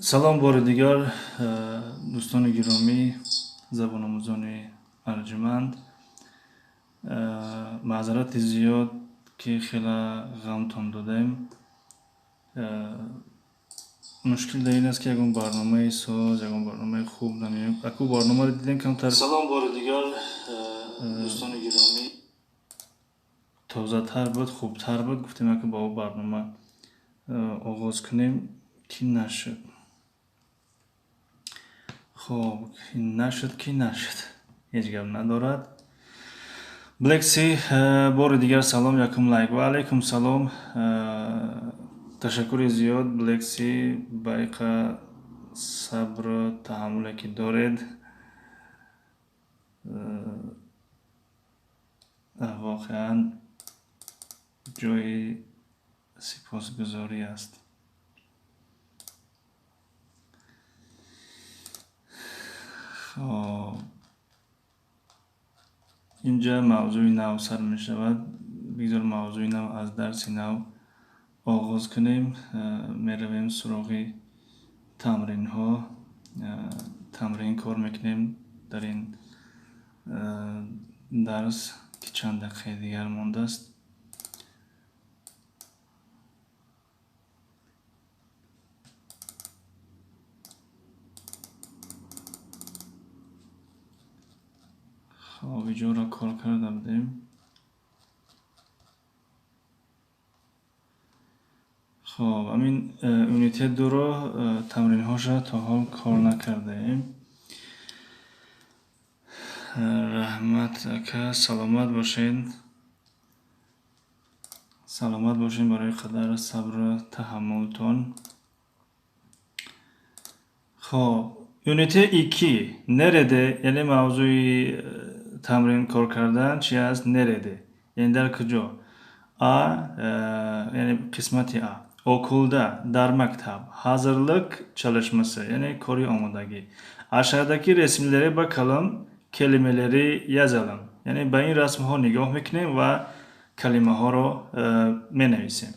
Салом бори дигар, дӯстони гиромӣ, забономӯзони арҷманд. Маъзарати зиёд, ки хеле ғамтон додем. Мушкил дар ин аст, ки ягон барномаи соз, ягон барномаи хуб намеёб. Аку барномаро дидем, камтар Салом бори дигар, дӯстони гиромӣ. Тозатар буд, хубтар буд. Гуфтем, аку ба о барнома оғоз кунем, ки нашуд. Хоб, нашуд, ки нашуд, ҳеҷ гап надорад. Блекси, бори дигар салом, якум лайк. Ва алайкум салом. Ташаккури зиёд, Блекси, ба иқа сабру таҳаммуле, ки доред. Воқеан ҷои сипосгузорӣ аст. Хоб, инҷа мавзӯи нав сар мешавад. Бигзор мавзӯи нав аз дарси нав оғоз кунем. Меравем суроғи тамринҳо, тамрин кор мекунем дар ин дарс, ки чанд дақиқаи дигар мондааст. Хоб, иҷоро кор карда будем. Хоб, ҳамин ünite дуро тамринҳоша то ҳол кор накардаем. Раҳмат, ака, саломат бошед, саломат бошед барои қадар сабру таҳаммултон. Хоб, ünite икки, nerede, яъне мавзӯи тамрин кор кардан чи аст? Nerede, яъне дар куҷо. А, яъне қисмати а: okulda, дар мактаб, hazırlık çalışması, яъне кори омодагӣ. Aşağıdaki resimlere bakalım, kelimeleri yazalım, яъне ба ин расмҳо нигоҳ мекунем ва калимаҳоро менависем.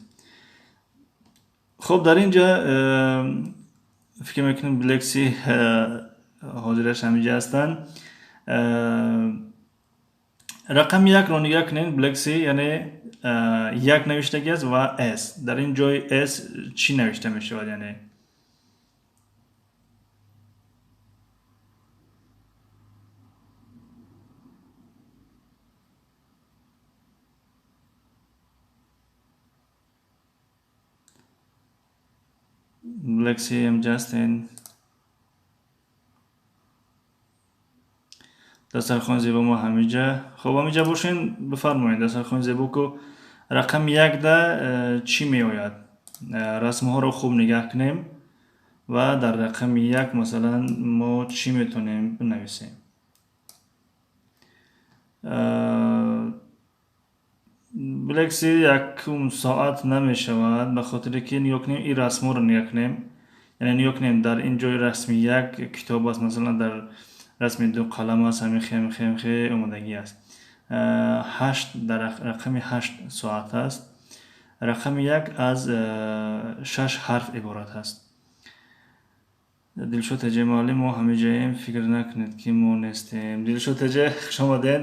Хоб, дар ин ҷа фикр мекунем, Блекси ҳозираш ҳаминҷа ҳастанд. Рақами якро нигоҳ кунед, Блекси, яъне як навиштагӣ аст ва с. Дар ин ҷои с чӣ навишта мешавад? Яъне Блекси ҳамҷа ҳастен? Дастархони зебо мо ҳамиҷа. Хоб, ҳамиҷа бошен, бифармоед. Дастархони зебо ку рақами якда чӣ меояд? Расмҳоро хуб нигаҳ кунем ва дар рақами як, масалан, мо чӣ метавонем бинависем? Блекси, якум соат намешавад, ба хотире ки нигоҳ кунем, ин расмҳоро нигоҳ кунем, яъне нигоҳ кунем, дар ин ҷои расми як китоб аст, масалан, дар расми ду қалам аст, ҳамин хе, ҳамин хе, ҳамин хе омодагӣ аст. Ҳашт, дар рақами ҳашт соат аст. Рақами як аз шаш ҳарф иборат аст. Дилшод теҷе, муаллим, мо ҳамиҷаем, фикр накунед, ки мо нестем. Дилшод теҷе, хуш омадед.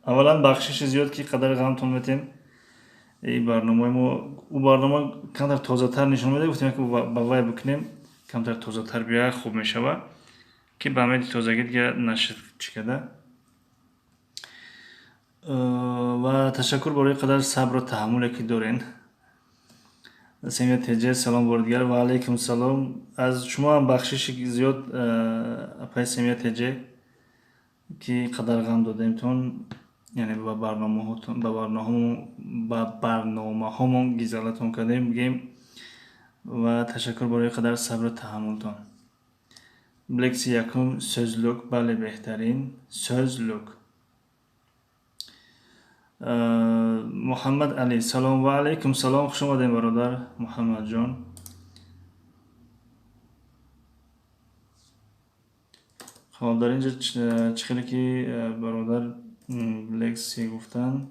Аввалан бахшиши зиёд, ки қадар ғамтон метем. Ин барномаи мо, ӯ барнома камтар тозатар нишон медиҳад, гуфтем, ки ба вай бикунем, камтар тозатар биёяд, хуб мешавад, ки ба умеди тозагӣ дига нашид чӣ када. Ва ташаккур барои қадар сабру таҳаммуле, ки дорен. Семия теҷе, салом бори дигар. Ва алайкум салом. Аз шумо ҳам бахшиши зиёд, апаи Семия теҷе, ки қадар ғам додемтон, яъне ба барномаҳотон, ба барномаҳомон гизалатон кардем, бигем. Ва ташаккур барои қадар сабру таҳаммултон. Блекси, якум sözlük, бале, беҳтарин, sözlük. Муҳаммад Али, салом. Ва алайкум салом, хуш омадем, бародар Муҳаммадҷон. Хоб, дар ин ҷо чӣ хеле ки бародар Лекси гуфтанд,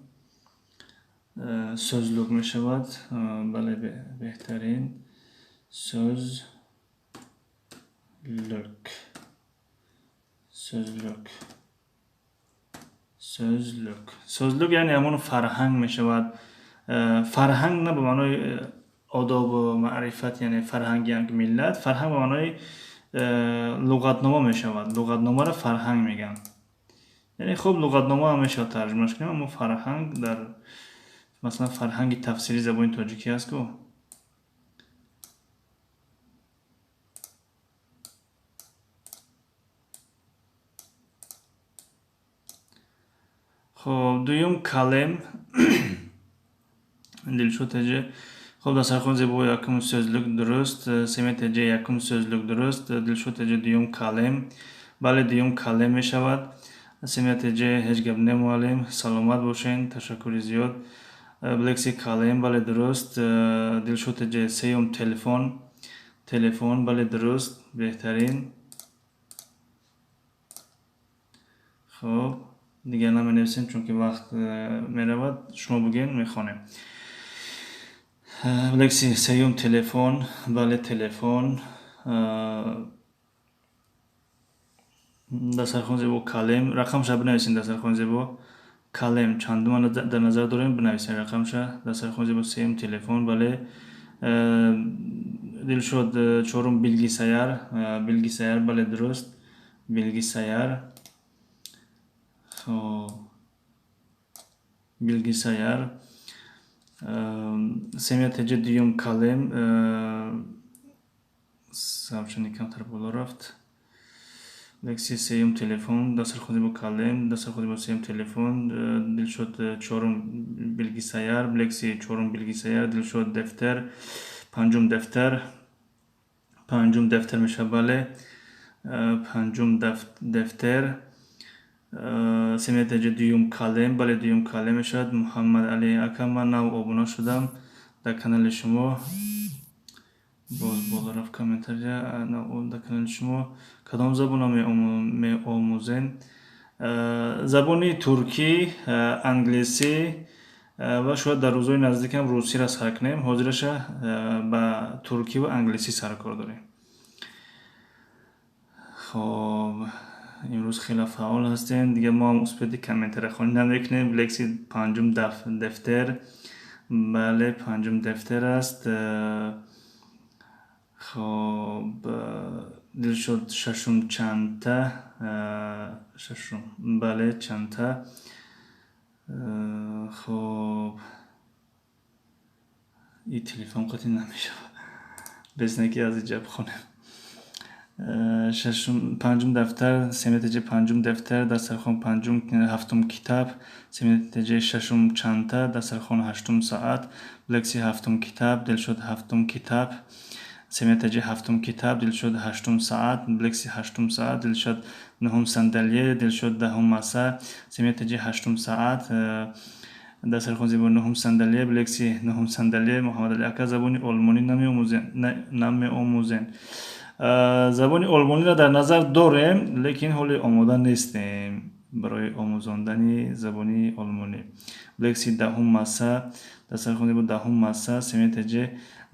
sözlük мешавад. Бале, беҳтарин, söz. Сözlük. Сözлük. Сözлük. Сözлük яъне ҳамон фарҳанг мешавад. Фарҳанг на ба маънои одобу маърифат, яъне фарҳанги як миллат, фарҳанг ба маънои луғатнома мешавад. Луғатномаро фарҳанг мегӯянд. Яъне хуб луғатнома ҳам мешавад тарҷумаш кунем, аммо фарҳанг дар масалан фарҳанги тафсирии забони тоҷикӣ ҳаст ку. Хоб, дуюм kalem. Дилшод теҷе. Хоб, дастархони зебо якум сözлük дуруст, Семия теҷе якум сözлük дуруст, Дилшод теҷе дуюм kalem. Бале, дуюм kalem мешавад. Семия теҷе ҳеҷ гап не, муаллим, саломат бошен, ташаккури зиёд. Блекси kalem, бале дуруст. Дилшод теҷе сеюм телефон. Телефон, бале дуруст, беҳтарин. Хоб, дигар наменависем, чунки вақт меравад. Шумо бигӯен, мехонем. Блекси сеюм телефон, бале телефон. Дастархони зебо kalem. Рақамша бинависем дастархони зебо. Kalem чандума дар назар дорем, бинависем рақамша. Дастархони зебо сеюм телефон, бале. Дилшод чорум bilgisayar, bilgisayar, бале дуруст. Bilgisayar. Хоб, bilgisayar. Семия теҷе дуюм kalem. Сабчани камтар боло рафт. Лекси сеюм телефон, дастархони зебо kalem, дастархони зебо сеюм телефон, Дилшод чорум bilgisayar, Лекси чорум bilgisayar, Дилшод defter, панҷум defter, панҷум defter мешавад, бале. Панҷум defter. Семия теҷе дуюм kalem, бале дуюм kalem мешавад. Муҳаммад Али ака, ман нав обуна шудам дар канали шумо. Боз боло рафт комментария. Дар канали шумо кадом забонро меомӯзем? Забони туркӣ, англисӣ ва шояд дар рӯзҳои наздикам русиро сар кунем. Ҳозираша ба туркӣ ва англисӣ саркор дорем. Хоб, имрӯз хеле фаъол ҳастем. Дигар мо ҳам успети комментарияхонӣ намекунем. Лекси панҷум defter, бале панҷум defter аст. Хоб, Дилшод шашум çanta, шашум, бале çanta. Хоб, и телефон қатъи намешавад, без не ки аз иҷа бихонем. Шашум, панҷум дафтар, семия теҷе панҷум defter, дастархон панҷум, ҳафтум китаб, семия теҷе шашум çanta, дастархон ҳаштум соат, Лекси ҳафтум китаб, Дилшод ҳафтум китаб, семия теҷе ҳафтум китаб, Дилшод ҳаштум соат, Лекси ҳаштум соат, Дилшод нуҳум сандалия, Дилшод даҳум маса, семия теҷе ҳаштум соат, дастархон зебо нуҳум сандалия, Лекси нуҳум сандалия. Муҳаммадали ака, забони олмонӣ намеомӯзем? Забони олмониро дар назар дорем, лекин ҳоле омода нестем барои омӯзондани забони олмонӣ. Лекси даҳум маса, дастархон зебо даҳум маса, семия теҷе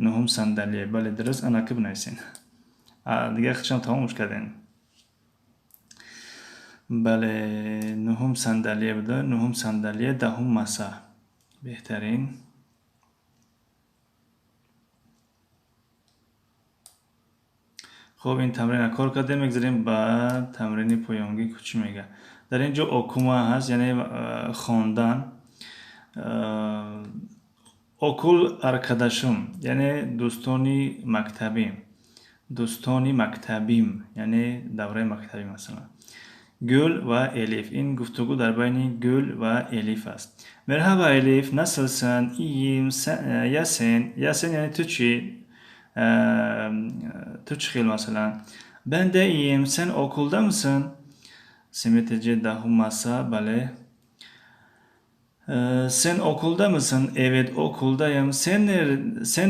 нуҳум сандалия, бале дуруст. Анака бинависен. Дигар худшам тамомш кардем. Бале, нуҳум сандалия буда, нуҳум сандалия, даҳум маса, беҳтарин. Хоб, ин тамринро кор кардем, мегзарем ба тамрини поёнгӣ. Ку чӣ мегӯяд? Дар ин ҷо okuma ҳаст, яъне хондан. Okul arkadaşım, яъне дӯстони мактабим, дӯстони мактабим, яъне давраи мактабӣ масалан. Гул ва Элиф. Ин гуфтугӯ дар байни Гул ва Элиф аст. Merhaba Elif, nasılsın? İyiyim. Ya sen? Ya sen, яъне ту чӣ? Ту чӣ хел масалан? Ben de iyiyim. Sen okulda mısın? Семия теҷе даҳум маса, бале. Sen okulda mısın? Evet, okuldayım. Sen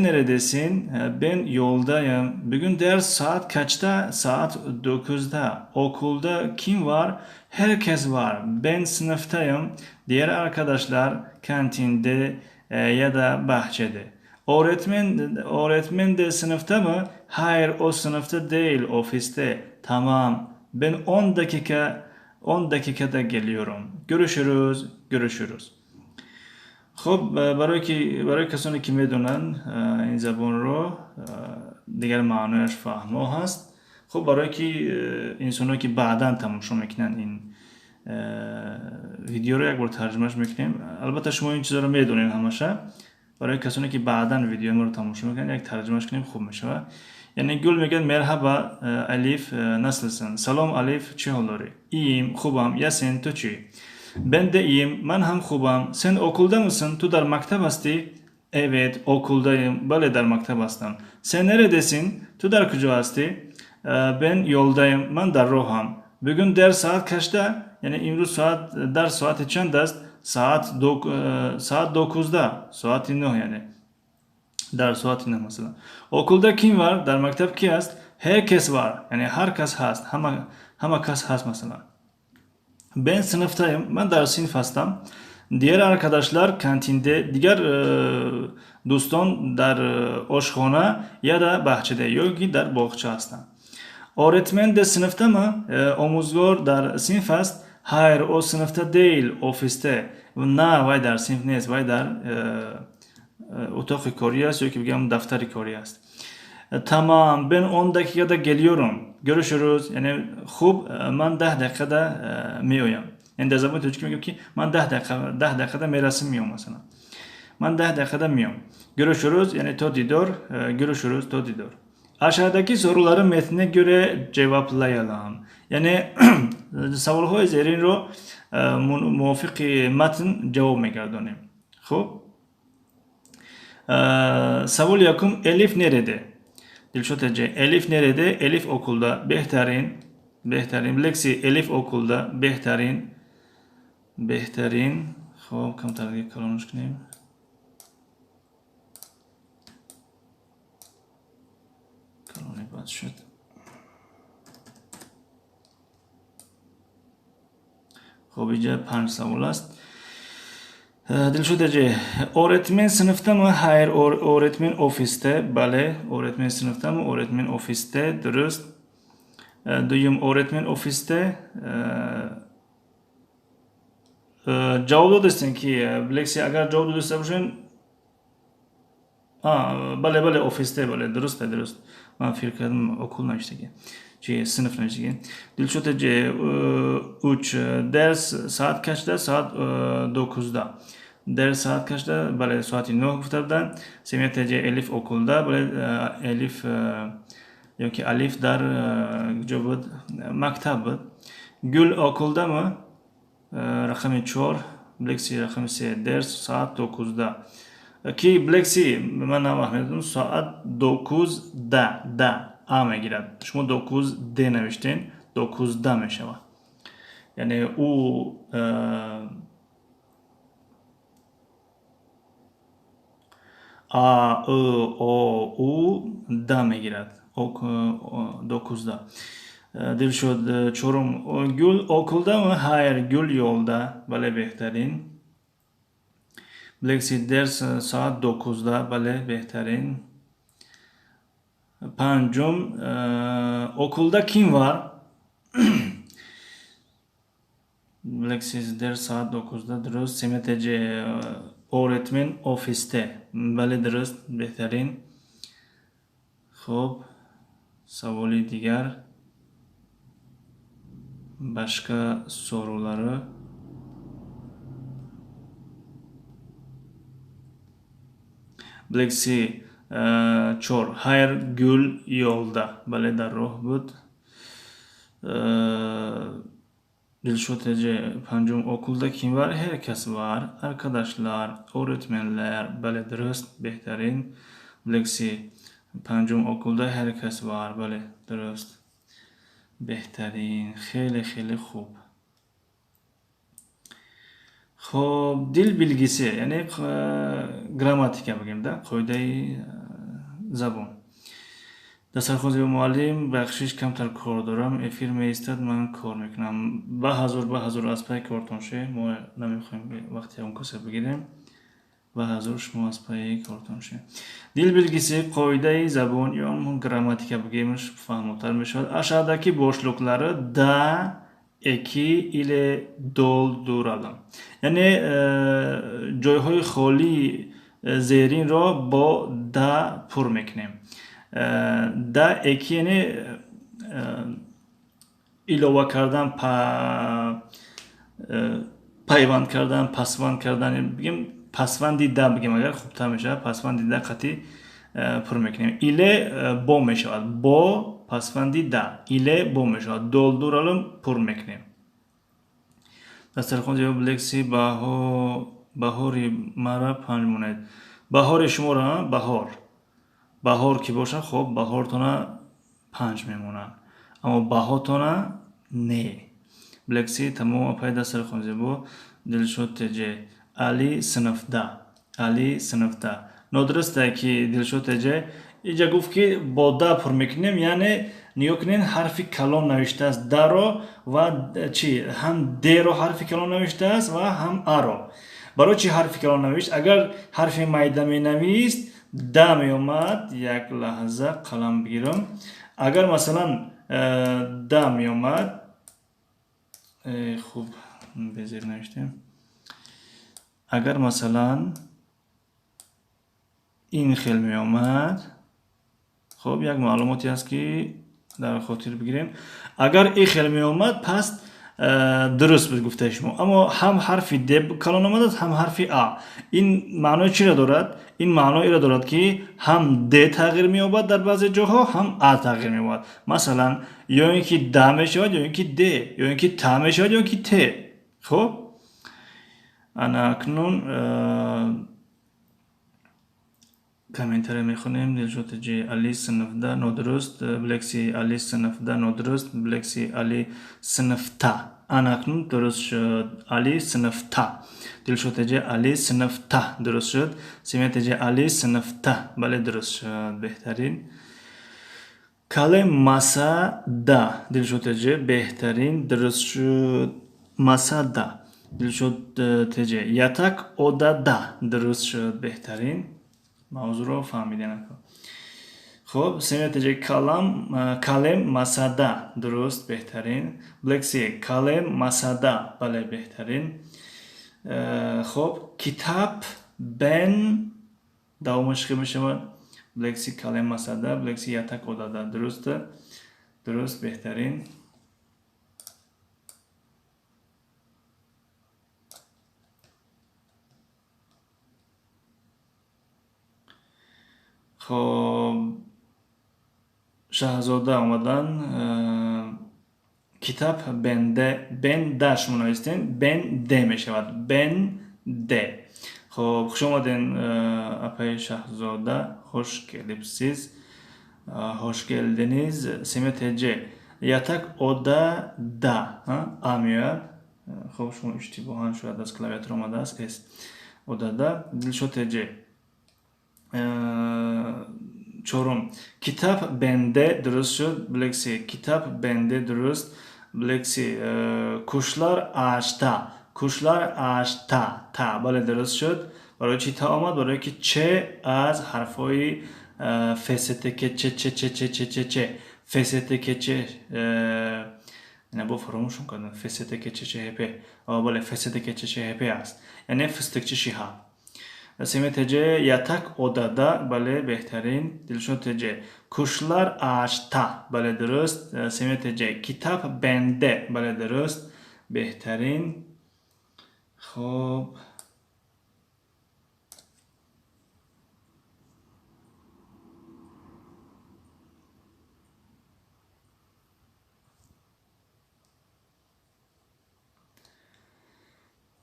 neredesin? Ben yoldayım. Bugün ders saat kaçta? Saat 9'da. Okulda kim var? Herkes var. Ben sınıftayım. Diğer arkadaşlar kantinde ya da bahçede. Öğretmen de sınıfta mı? Hayır, o sınıfta değil, ofiste. Tamam, ben 10 dakika 10 dakikada geliyorum. Görüşürüz, görüşürüz. Хуб, барои касоне ки медонанд ин забонро, дигар маънояш фаҳмо ҳаст. Хуб, барое ки инсоное ки баъдан тамошо мекунанд ин видеоро, як бор тарҷумаш мекунем. Албатта, шумо ин чизоро медонед ҳамаша. Барои касоне ки баъдан видеои моро тамошо мекунанд, як тарҷумаш кунем, хуб мешавад. Яъне Гул мегӯяд: Merhaba Elif, nasılsın? Салом, Алиф, чӣ ҳол дорӣ? İyiyim, хубам. Ya sen, ту чӣ? Ben de iyiyim, ман ҳам хубам. Sen okulda mısın? Ту дар мактаб ҳастӣ? Evet, okuldayım. Бале, дар мактаб ҳастам. Sen neredesin? Ту дар куҷо ҳастӣ? Ben yoldayım, ман дар роҳам. Bugün ders saat kaçta? Яъне имрӯз соат дарс соати чанд аст? Saat 9-да, соати 9, яъне дар соати 9, масалан. Okulda kim var? Дар мактаб ки аст? Herkes var, яъне ҳар кас ҳаст, ҳама кас ҳаст, масалан. Ben sınıftayım, ман дар синф ҳастам. Diğer arkadaşlar kantinde, дигар дӯстон дар ошхона я да bahçede ё ки дар боғча ҳастанд. Öğretmen de sınıfta mı? Омӯзгор дар синф аст? Hayır, o sınıfta değil, ofiste. На, вай дар синф нест, вай дар утоқи корӣ аст ё ки бигӯям, дафтари корӣ аст. Tamam, ben 10 dakikada geliyorum. Görüşürüz. Яъне хуб, ман 10 дақиқада меоям. Яъне дар забони тоҷикӣ мегӯям, ки ман 10 дақиқада мерасим, меом, масалан. Ман 10 дақиқада меом. Görüşürüz, яъне то дидор. Görüşürüz, то дидор. Aşağıdaki soruları metne göre cevaplayalım. Яъне саволҳои зеринро мувофиқи матн ҷавоб мегардонем. Хуб, саволи якум: Elif nerede? Дилшод Эҷе, Elif nerede? Elif okulda. Беҳтарин, беҳтарин. Лекси, Elif okulda. Беҳтарин, беҳтарин. Хуб, камтар калонаш кунем. Калони бад шуд. Хуб, иҷа панҷ савол аст. Дилшод Эҷе, öğretmen sınıfta mı? Hayır, öğretmen ofiste. Бале, öğretmen sınıfta mı? Öğretmen ofiste. Дуруст. Дуюм, öğretmen ofiste. Ҷавоб додастем ки лекси, агар ҷавоб додаста бошем. Бале, бале, ofiste, бале, дуруст, дуруст. Ман фикр кардам, okul навиштаги, чи синф навиштаги. Дилшод Эҷе, уч, ders saat kaçta? Saat 9-да. Ders saat kaçta? Бале, соати 9 гуфта буданд. Семия Теҷе, Elif okulda. Бале, Элиф ё ки Алиф дар куҷо буд? Мактаб буд. Гул okulda mı? Рақами чор, Блекси, рақами се, ders saat 9-да. Ки Блекси, ман намефаҳмидам, соат 9-да да а мегирад. Шумо 9 д навиштен, 9-да мешавад. Яъне ӯ а, ы, о, у да мегирад, 9-да. Дилшод, чорум, Гул okulda mı? Hayır, Gul yolda. Бале, беҳтарин. Лекси, ders saat 9-да. Бале, беҳтарин. Панҷум, okulda kim var? Лекси, ders saat 9-да. Дуруст. Семетеҷе, öğretmen ofiste. Бале, дуруст, беҳтарин. Хуб, саволи дигар, başka soruları. Блекси, чор, hayır, Gul yolda. Бале, дар роҳ буд. Дилшод Эҷе, панҷум, okulda kim var? Herkes var, arkadaşlar, öğretmenler. Бале, дуруст, беҳтарин. Блекси, панҷум, okulda herkes var. Бале, дуруст, беҳтарин, хеле хеле хуб. Хоб, dil bilgisi, яъне грамматика бигем да, қоидаи забон. Дастархози муаллим, бахшиш, камтар кор дорам, эфир меистад, ман кор мекунам. Ба ҳазур, ба ҳазур, аз пай кортон ше, мо намехоҳем вақти он каса бигирем. Ва ҳазур шумо аз пайи кортон шед. Dil bilgisi qoidaи забон ё грамматика бигемш фаҳмотар мешавад. Aşağıdaki boşlukları da, eki ile dolduralım. Яъне ҷойҳои холии зеринро бо да пур мекунем. Да eki яъне илова кардан, пайванд кардан, пасванд кардан, бигем пасванди да бигем агар хубтар мешавад, пасванди да қатъи пур мекунем. Ile бо мешавад, бо пасванди да, ile бо мешавад, dolduralım пур мекунем. Дастархон зебо Блекси баҳори мара панҷ монед. Баҳори шуморо, баҳор. Баҳор ки бошад, хоб, баҳортона панҷ мемонад. Аммо баҳотона не. Блекси тамом апай дастархон зебо Дилшод ТЖ. Али синфда. Али синфда. Нодуруст ки Дилшод ТЖ иҷа гуфт ки бо да пур мекунем, яъне нигоҳ кунед ҳарфи калон навиштааст даро ва чи ҳам деро ҳарфи калон навиштааст ва ҳам аро. Барои чи ҳарфи калон навишт? Агар ҳарфи майда менавист, да меомад. Як лаҳза қалам бигирам. Агар масалан да меомад, хуб безер навиштем. Агар масалан ин хел меомад, хоб як маълумоте ҳаст ки дар хотир бигирем. Агар ин хел меомад, пас дуруст буд гуфтаи шумо. Аммо ҳам ҳарфи д калон омадааст, ҳам ҳарфи а. Ин маънои чиро дорад? Ин маъно иро дорад ки ҳам д тағйир меёбад дар баъзе ҷоҳо, ҳам а тағйир меёбад. Масалан, ё ин ки да мешавад, ё ин ки д, ё ин ки та мешавад, ё ин ки т. Хоб? Ана акнун комментария мехонем. Дилшод ТЖ Али синфда нодуруст, Блекси Али синфда нодуруст, Блекси Али синфта. Ана акнун дуруст шуд. Али синфта. Дилшод ТЖ Али синфта дуруст шуд. Семия ТЖ Али синфта. Бале дуруст шуд. Беҳтарин. Калем масада. Дилшод ТЖ беҳтарин дуруст шуд. Масада. Дилшод ТЖ yatak odada дуруст шуд. Беҳтарин. Мавзӯъро фаҳмидем. Хоб, Семия ТЖ калем масада дуруст, беҳтарин. Блекси калем масада, бале беҳтарин. Хоб, китаб бен давомаш хел мешавад. Блекси калем масада, Блекси yatak odada дуруст, дуруст, беҳтарин. Хоб, Шаҳзода омадан. Китаб бенде, бенда шумо навистем, бенде мешавад, бенде. Хоб, хуш омаден апаи Шаҳзода, хуш келибсиз, хош келдиниз. Семия ТЖ yatak odada а меояд. Хоб, шумо иштибоҳан шояд аз клавиатура омадааст с odada. Дилшод ТЖ чорум китаб бенде дуруст шуд. Блекси китаб бенде дуруст. Блекси kuşlar ağaçta, kuşlar ağaçta та, бале дуруст шуд. Барои чи та омад? Барои ки ч аз ҳарфҳои фстк ч ч ч ч ч ч ч фстк ч бо фаромӯшон кардам. Фстк ч ч ҳп, бале фстк ч ч ҳп аст, яъне фстк шиҳа. Семия ТЖ yatak odada, бале беҳтарин. Дилшод ТЖ kuşlar ağaçta, бале дуруст. Семия ТЖ китаб бенде, бале дуруст, беҳтарин. Хоб,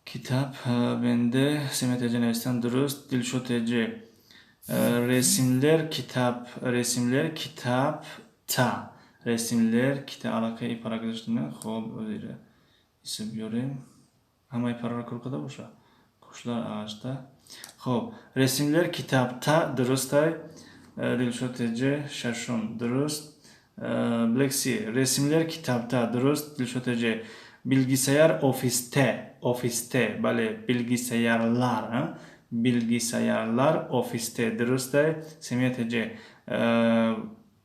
китаб бенде Семия ТЖ навистан дуруст. Дилшод ТЖ resimler kitap, resimler kitapta, resimler китаб. Аллакай ипара гузоштем. Хоб, озира исм биёрем. Ҳамаи параро кор карда боша. Kuşlar ağaçta. Хоб, resimler kitapta дурустай. Дилшод ТЖ шашум дуруст. Блекси resimler kitapta дуруст. Дилшод ТЖ bilgisayar ofiste, ofiste, бале bilgisayarlar, Bilgisayarlar ofiste. Дурусте? Семия ТЖ.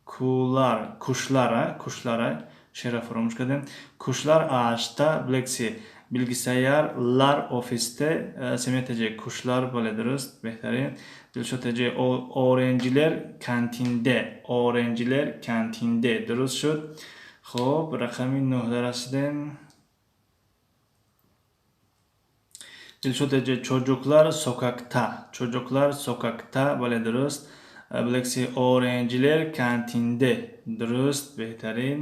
Кулар, kuşlar, kuşlar, шеъра фаромӯш кардем. Kuşlar ağaçta, Блекси. Bilgisayarlar ofiste. Семия ТЖ. Kuşlar, бале, дуруст, беҳтарин. Дилшод ТЖ. Öğrenciler kantinde. Öğrenciler kantinde. Дуруст шуд. Хуб, рақами 9 расидем. Дилшод ТЖ. Çocuklar sokakta. Çocuklar sokakta. Бале, дуруст. Блекси. Öğrenciler kantinde. Дуруст, беҳтарин.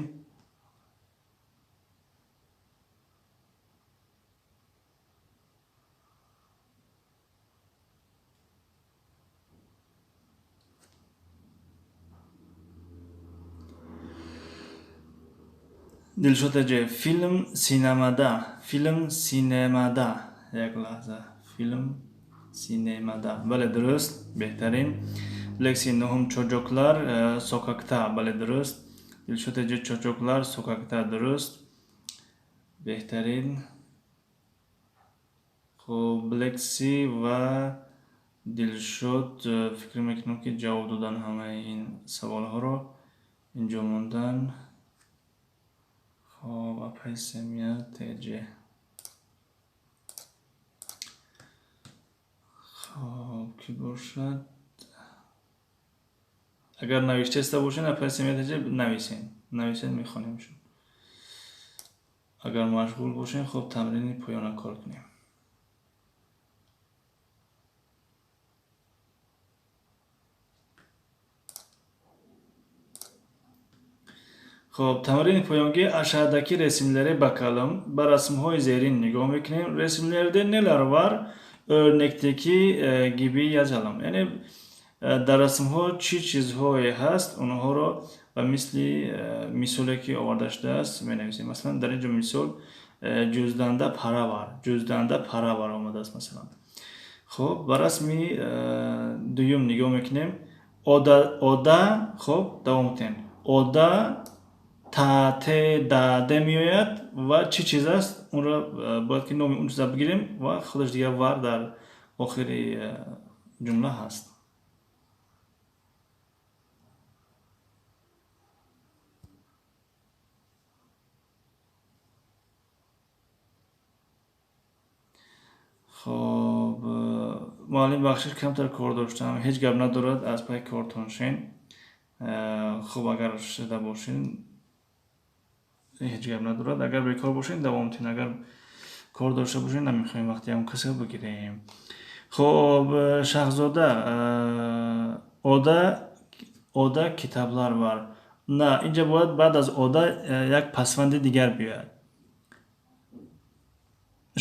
Дилшод ТЖ. Film sinemada. Film sinemada. Як лаҳза. Film sinemada. Бале, дуруст, беҳтарин. Лекси нуҳум. Çocuklar sokakta. Бале, дуруст. Дилшод ТЖ. Çocuklar sokakta. Дуруст, беҳтарин. Хуб, Лекси ва Дилшод, фикр мекунам, ки ҷавоб додан ҳамаи ин саволҳоро, инҷо мондан. Хоб, апай Семия ТЖ. Хоб, кӣ бошад? Агар навиштаиста бошед, апай Семия ТЖ, нависен, нависен, мехонемшон. Агар машғул бошем, хоб, тамрини поёна кор кунем. Хоб, тамрини поёнгӣ. Aşağıdaki resimlere bakalım. Ба расмҳои зерин нигоҳ мекунем. Resimlerde neler var? Örnekteki gibi yazalım. Яъне дар расмҳо чӣ чизҳое ҳаст, онҳоро ба мисли мисоле, ки оварда шудааст, менависем. Масалан, дар ин ҷо мисол cüzdanda para var. Cüzdanda para var омадааст, масалан. Хоб, ба расми дуюм нигоҳ мекунем. Oda, oda. Хоб, давом кунем. Oda та, те, да, де меояд ва чӣ чиз аст, онро бояд ки номи он чиза бигирем ва худаш дигар var дар охири ҷумла ҳаст. Хоб, муаллим, бахшиш, камтар кор доштам. Ҳеҷ гап надорад, аз пай кортон шен. Хуб, агар шуда бошен, ҳеҷ гап надорад. Агар бекор бошен, давом тин. Агар кор дошта бошен, намехоҳем вақти ҳам касро бигирем. Хоб, Шаҳзода, oda, oda kitaplar var. На, инҷа бояд баъд аз oda як пасванди дигар биёяд.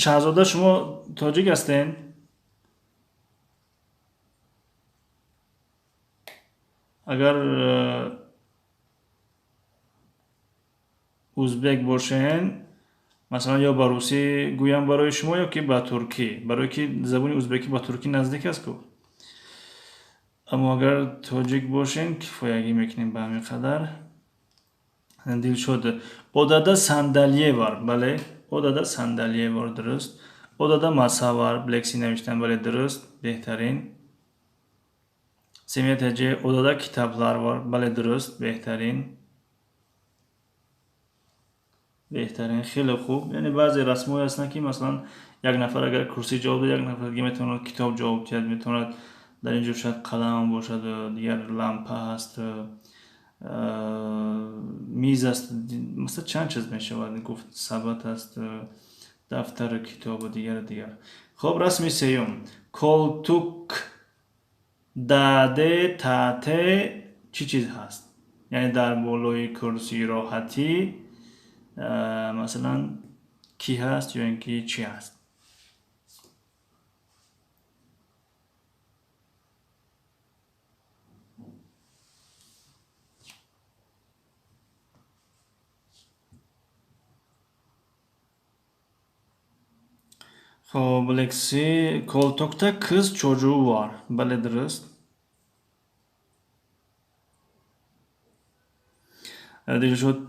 Шаҳзода, шумо тоҷик ҳастен? Агар узбек бошен, масалан, ё ба русӣ гӯям барои шумо, ё ки ба туркӣ, барое ки забони узбекӣ ба туркӣ наздик аст ку. Аммо агар тоҷик бошен, кифоягӣ мекунем ба ҳамин қадар. Дилшод, odada sandalye var. Бале, odada sandalye var, дуруст. Odada masa var, Блекси навиштан. Бале, дуруст, беҳтарин. Семия ТЖ, odada kitaplar var. Бале, дуруст, беҳтарин, беҳтарин, хеле хуб. Яъне баъзе расмҳое ҳастанд, ки масалан, як нафар агар курсӣ ҷавоб дод, як нафар дига метавонад китоб ҷавоб диҳад, метавонад дар ин ҷо шояд қалам бошад, дигар лампа ҳаст, миз аст, масалан, чанд чиз мешавад гуфт, сабат аст, дафтару китобу дигару дигар. Хоб, расми сеюм. Koltuk да, де, та, те чӣ чиз ҳаст? Яъне дар болои курсии роҳатӣ, масалан, кӣ ҳаст ё ин ки чӣ ҳаст? Хоб, Лекси, koltukta kız çocuğu var. Бале, дуруст. Дилшод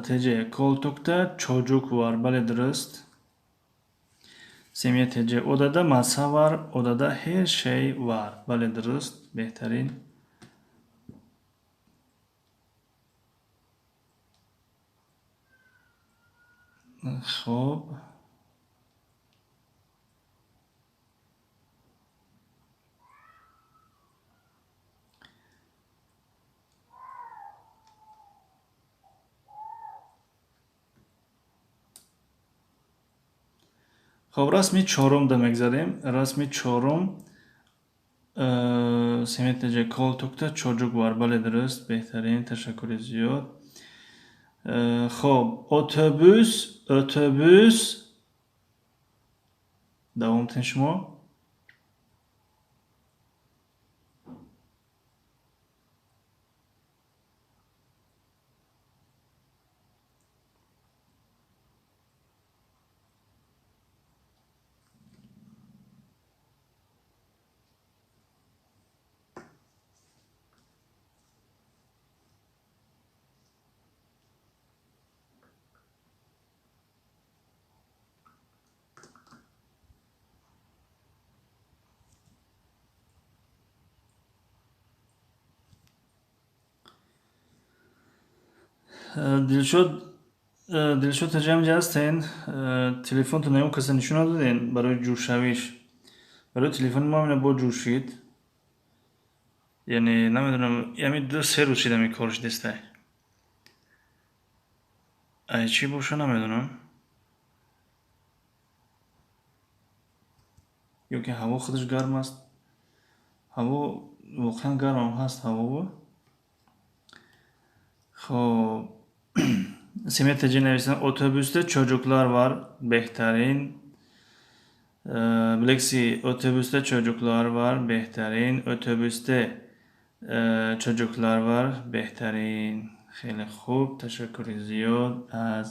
ТЖ, koltukta çocuk var. Бале, дуруст. Семья ТЖ. Odada masa var, odada her şey var. Бале, дуруст, беҳтарин. Хоб. Хоб, расми чорум да мегзарем. Расми чорум Семья ТЖ. Koltukta çocuk var. Бале, дуруст, беҳтарин, ташаккури зиёд. Хоб, otobüs, otobüs. Давом тен шумо. Дилшод, Дилшод таҷамҷа ҳастен? Телефонтон ягон каса нишон надоден барои ҷӯшавиш? Барои телефони мо ҳамина бо ҷӯшид. Яъне намедонам, ҳамин 2-3 рӯз шид ҳамин кор шидестай. Ай чӣ боша намедонам. Ё ки ҳаво худаш гарм аст. Ҳаво воқеан гармам ҳаст ҳаво. Хоб, Семья ТЖ нависанд: otobüste çocuklar var. Беҳтарин. Bileksi, otobüste çocuklar var. Беҳтарин. Otobüste çocuklar var. Беҳтарин. Хеле хуб, ташаккури зиёд аз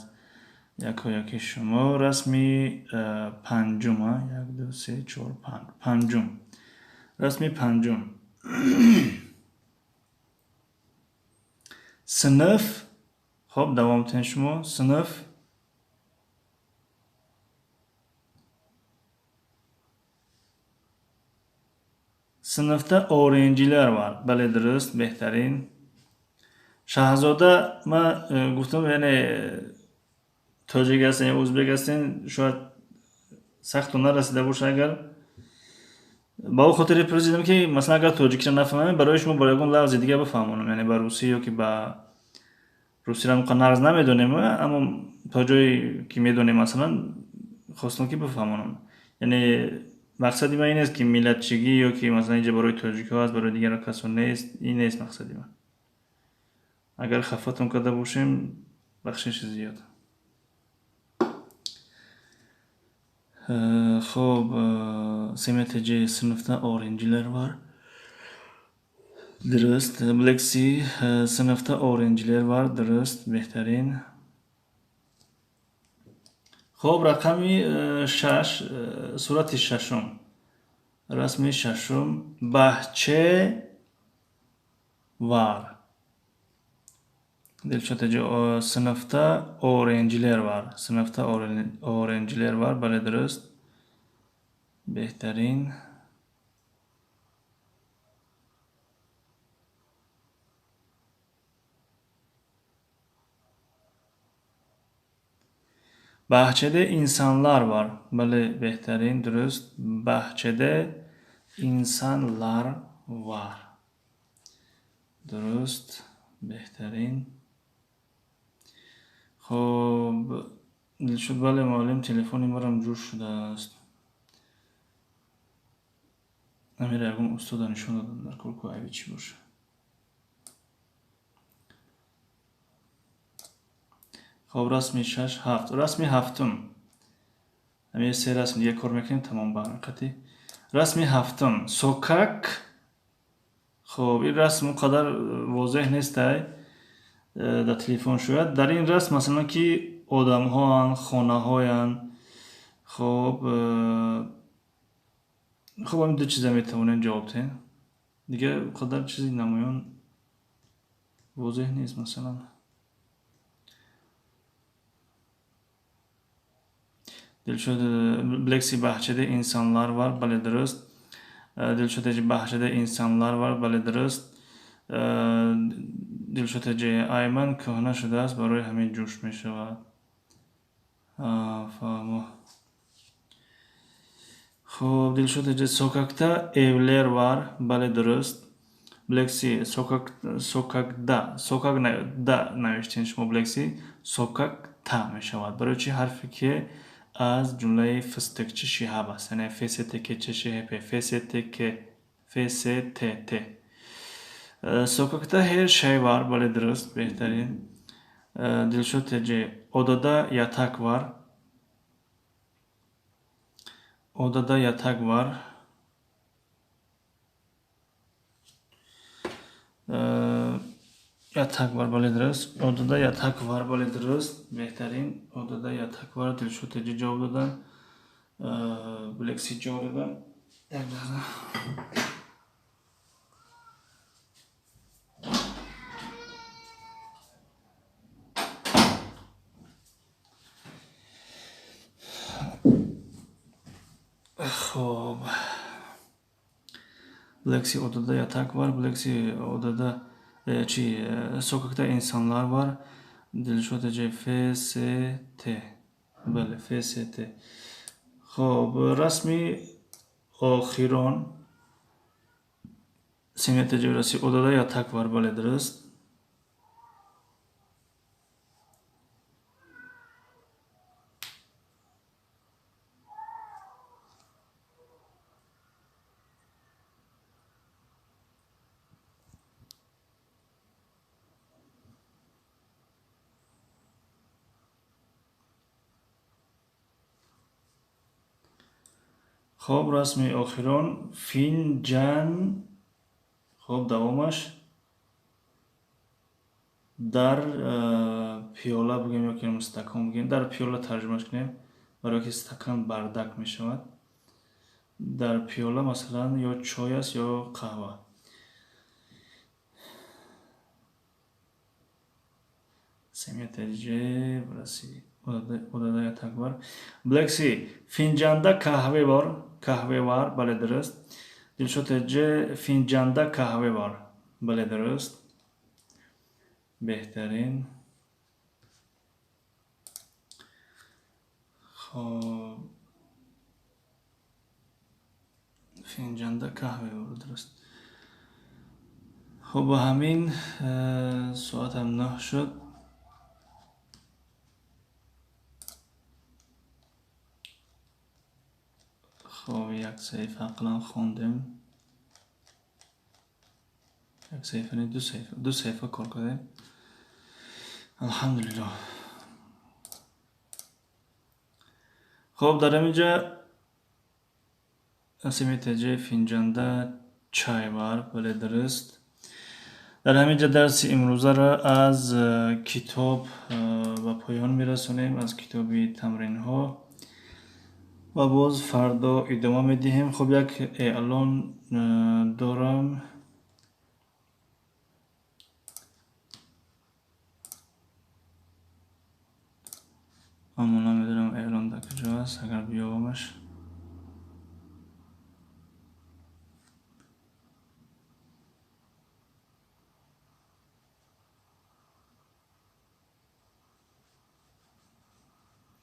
якояки шумо. Расми панҷум, як, ду, се, чор, панҷ. Панҷум. Расми панҷум. Sınıf. Хоб, давом тен шумо. Sınıf. Sınıfta öğrenciler var. Бале, дуруст, беҳтарин. Шаҳзода, ман гуфтам, яъне тоҷик ҳастен ё ӯзбек ҳастен, шояд сахтон нарасида боша. Агар ба ӯ хотире пурсидам, ки масалан агар тоҷикиро нафаҳмем, барои шумо бо ягон лафзи дига бифаҳмонам, яъне ба русӣ ё ки ба русиро он қадр нағз намедонем, аммо то ҷое ки медонем, масалан, хостам ки бифаҳмонам. Яъне мақсади ман ин нест, ки миллатчигӣ ё ки масалан инҷа барои тоҷикҳо аст, барои дигар касо нест, ин нест мақсади ман. Агар хафатон карда бошем, бахшиши зиёд. Хоб, Семья ТЖ, sınıfta öğrenciler var. Дуруст. Bileksi, sınıfta öğrenciler var. Дуруст, беҳтарин. Хоб, рақами шаш, сурати шашум. Расми шашум. Bahçe var. Дилшод ТЖ, sınıfta öğrenciler var. Sınıfta öğrenciler var. Бале, дуруст. Беҳтарин. Bahçede insanlar var. Бале, беҳтарин, дуруст. Bahçede insanlar var. Дуруст, беҳтарин. Хоб, Дилшод, бале, муаллим, телефони марам ҷӯш шудааст. Амира ягон устода нишон додам дар кор, ку айби чӣ боша. Хоб, расми шаш, ҳафт. Расми ҳафтум. Ҳамин се расм дига кор мекунем, тамом ба ҳақиқати. Расми ҳафтум. Sokak. Хоб, ин расм он қадар возеҳ нестай дар телефон шояд. Дар ин расм масалан ки одамҳоанд, хонаҳоянд. Хоб, хоб, ҳамин ду чиза метавонем ҷавоб диҳем. Дигар он қадар чизи намоён возеҳ нест масалан. Дилшод Блекси bahçede insanlar var. Бале, дуруст. Дилшод Теҷи bahçede insanlar var. Бале, дуруст. Дилшод Теҷи Айман кӯҳна шудааст, барои ҳамин ҷӯш мешавад. Фаҳмо. Хуб, Дилшод Теҷи sokakta evler var. Бале, дуруст. Блекси sokakda, sokak да навиштем шумо Блекси, sokakta мешавад. Барои чӣ ҳарфе ки аз ҷумлаи фстк шиҳаб аст, яъне фстк чшҳп, фстк, фстт. Sokakta her şey var. Бале, дуруст, беҳтарин. Дилшод Теҷи odada yatak var. Odada yatak var. Yatak var, бале, дуруст. Odada yatak var, бале, дуруст, беҳтарин. Odada yatak var. Дилшод Теҷи ҷавоб додан, Блекси ҷавоб додан. Як лаҳза. Хоб, Блекси odada yatak var. Блекси odada чи sokakta insanlar var. Дилшод Теҷи фст, бале, фст. Хоб, расми охирон. Семия Теҷи раси odada yatak var. Бале, дуруст. Хоб, расми охирон финҷан. Хоб, давомаш дар пиёла бигӯем ё ки стакон бигӯем, дар пиёла тарҷумаш кунем, барое ки стакан бардак мешавад. Дар пиёла масалан ё чой аст ё қаҳва. Семия Теҷи раси odada yatak var. Блекси finjanda kahve var. Kahve var. Бале, дуруст. Дилшод Теҷи fincanda kahve var. Бале, дуруст, беҳтарин. Хоб, fincanda kahve var, дуруст. Хоб, ба ҳамин соатам 9 шуд. Хоб, як саҳифа ақлан хондем, як саҳифа не, ду саҳифа, ду саҳифа кор кардем, алҳамдулиллоҳ. Хоб, дар ҳамин ҷа Асими Теҷи fincanda çay var. Бале, дуруст. Дар ҳамин ҷа дарси имрӯзаро аз китоб ба поён мерасонем, аз китоби тамринҳо, ва боз фардо идома медиҳем. Хуб, як эълон дорам. Аммо намедонам эълон дар куҷо аст, агар биёбамаш.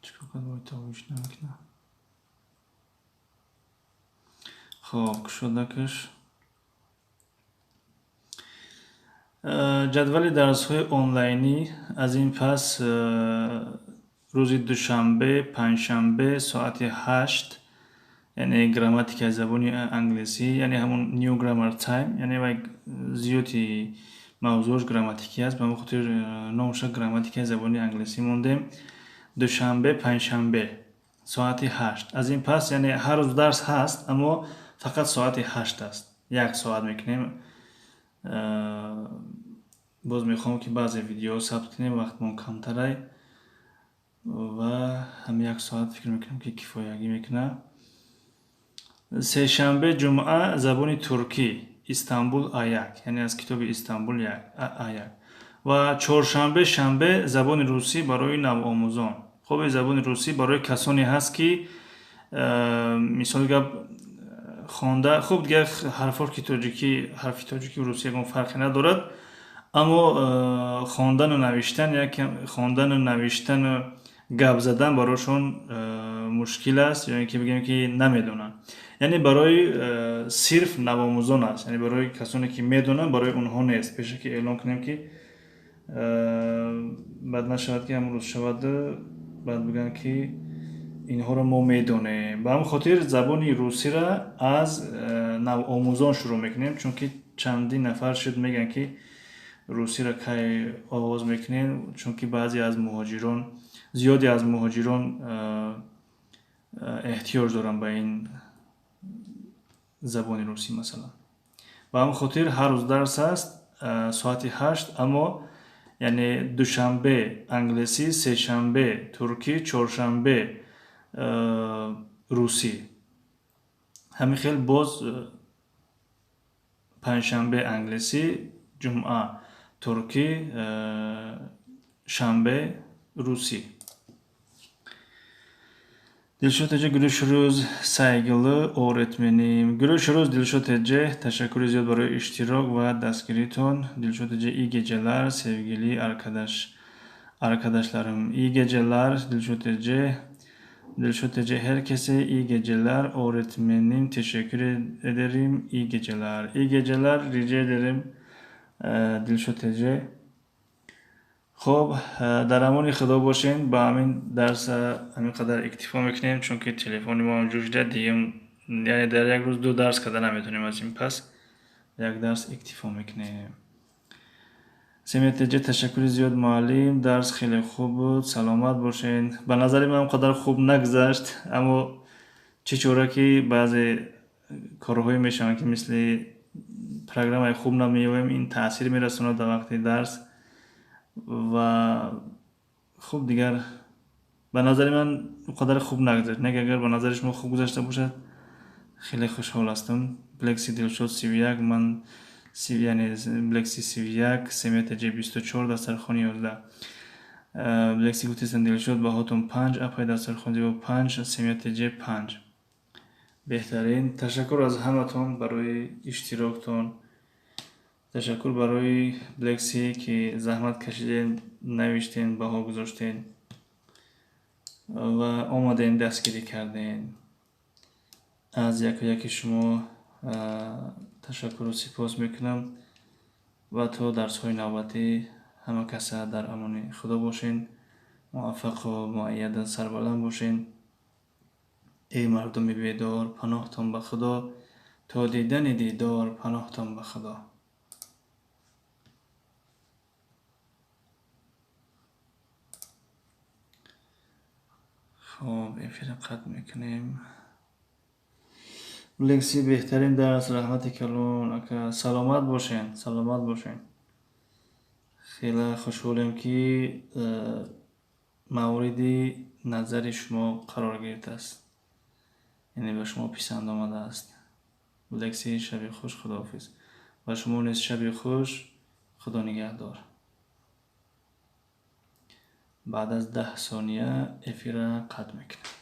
Чикор кард бо тобиш намекунад. Хоб, кушодакаш. Ҷадвали дарсҳои онлайнӣ аз ин пас рӯзи душанбе, панҷшанбе соати 8, яъне грамматикаи забони англисӣ, яъне ҳамон New Grammar Time, яъне вай зиёди мавзӯъш грамматикӣ аст, ба ҳамин хотир номаша грамматикаи забони англисӣ мондем. Душанбе, панҷшанбе соати 8. Аз ин пас, яъне ҳар рӯз дарс ҳаст, аммо фақат соати 8 аст. Як соат мекунем. Боз мехоҳам ки баъзе видеоҳо сабт кунем, вақтмон камтарай ва ҳам як соат фикр мекунам ки кифоягӣ мекунад. Сешанбе, ҷумъа забони туркӣ, Истанбул А1, яъне аз китоби Истанбул А1, ва чоршанбе, шанбе забони русӣ барои навомӯзон. Хуб, ин забони русӣ барои касоне ҳаст, ки мисоли гап хонда, хуб, дигар ҳарфҳо ки тоҷикӣ, ҳарфи тоҷикӣ русӣ ягон фарқе надорад, аммо хондану навиштан, хондану навиштану гап задан барошон мушкил аст, ё ин ки бигем ки намедонанд. Яъне барои сирф навомӯзон аст, яъне барои касоне ки медонанд, барои онҳо нест. Пеша ки эълон кунем, ки баъд нашавад, ки ҳамон рӯз шавад, баъд бигӯянд, ки инҳоро мо медонем. Ба ҳамин хотир забони русиро аз навомӯзон шурӯъ мекунем, чунки чандин нафар шуд мегӯянд, ки русиро кай оғоз мекунем, чунки баъзе аз муҳоҷирон, зиёде аз муҳоҷирон эҳтиёҷ доранд ба ин забони русӣ, масалан. Ба ҳамин хотир ҳар рӯз дарс аст соати 8, аммо яъне душанбе англисӣ, сешанбе туркӣ, чоршанбе русӣ, ҳамин хел боз панҷшанбе англисӣ, ҷумъа туркӣ, шанбе русӣ. Дилшод Эже, görüşürüz saygılı öğretmenim. Görüşürüz Dilşod Ece. Ташаккури зиёд барои иштирок ва дастгиритон. Dilşod Ece, iyi geceler sevgili arkadaşlarım. İyi geceler Dilşod Ece. Dilşod Ece, herkese iyi geceler öğretmenim. Teşekkür ederim. İyi geceler. İyi geceler rica ederim Dilşod Ece. Хуб, дар амони Худо бошен. Ба ҳамин дарс ҳамин қадар иктифо мекунем, чунки телефони мо ҳам ҷӯшида дигем, яъне дар як рӯз ду дарс карда наметавонем. Аз ин пас як дарс иктифо мекунем. Семетеҷа, ташаккури зиёд, муаллим, дарс хеле хуб буд, саломат бошен. Ба назари ман он қадар хуб нагузашт, аммо чӣ чора, ки баъзе корҳое мешаванд, ки мисли программаи хуб намеёбем, ин таъсир мерасонад дар вақти дарс. Ва хуб, дигар ба назари ман он қадар хуб нагузашт. Не, агар ба назари шумо хуб гузашта бошад, хеле хушҳол ҳастам. Блекси Дилшод 31, ман, яъне Блекси 31, Семетаҷи 24, дастархони 11. Блекси гуфтестан: Дилшод, баҳотон 5, апай дастархон зебо 5, Семетаҷи 5. Беҳтарин. Ташаккур аз ҳаматон барои иштироктон. Ташаккур барои Блекси, ки заҳмат кашиден, навиштен, баҳо гузоштен ва омаден, дастгирӣ карден. Аз яку яки шумо ташаккуру сипос мекунам ва то дарсҳои навбатӣ ҳама каса дар амони Худо бошен, муваффақу муайяду сарбаланд бошен. Эй мардуми бедор, паноҳтон ба Худо, то дидани дидор, паноҳтон ба Худо. Хуб, эфира қатъ мекунем. Лекси, беҳтарин дарс, раҳмати калон, ака, саломат бошен, саломат бошен. Хеле хушҳолем, ки мавриди назари шумо қарор гирифтааст, яъне ба шумо писанд омадааст. Лекси, шаби хуш, худоҳофиз. Ба шумо низ шаби хуш, Худо нигаҳдор. Баъд аз 10 сония эфира қатъ мекунем.